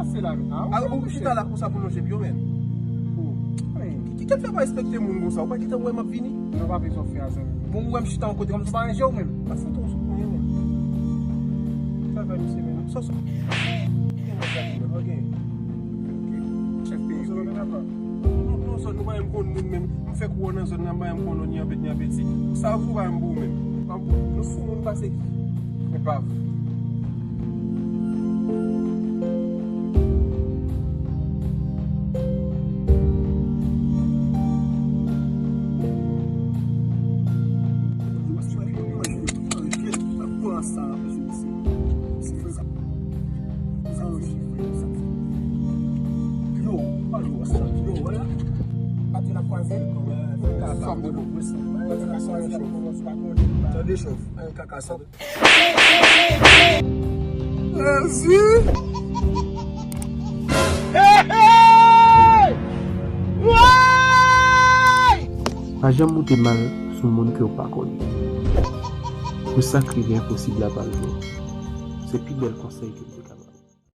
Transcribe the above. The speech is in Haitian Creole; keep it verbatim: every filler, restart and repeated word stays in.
Se la menm. Ah, ou chita la konsa pou lonje pye w menm. Ki, ki, ki fè pa respekte moun konsa? Ou pa gentan wè m ap vini? Non, pa bezwen fè a, zanmi. Bon, ou wè m chita yon kote kòmsi w pa ranje w menm. Pa fout ou sou mwen menm. Sa fè misye menm. Sa, sa. Ok. Ok. Chèf peyi. Non, non, non, zòn nou pa menm konn moun menm. M fè kou nan zòn nan, m pa menm konn ni anpèt ni anpèt. Sa ou pa menm pou ou menm. Nou fou moun pase ki. Epav. Tande chòf. Jezi! Pa janm moute mal sou moun ke w pa konnen. Pou sa k rive enposib la pa rive. Se pi bèl konsèy ke m